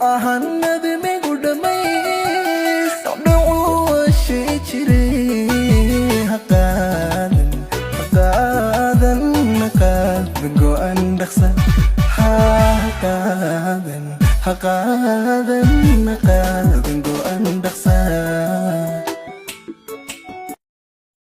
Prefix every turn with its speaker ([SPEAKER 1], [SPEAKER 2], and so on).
[SPEAKER 1] Ahan admigu dhammays dhacu shay jiray. Ha qaadan, ha qaadan, ha qaadan go'an dhaqsa. Ha qaadan, ha qaadan, ha qaadan.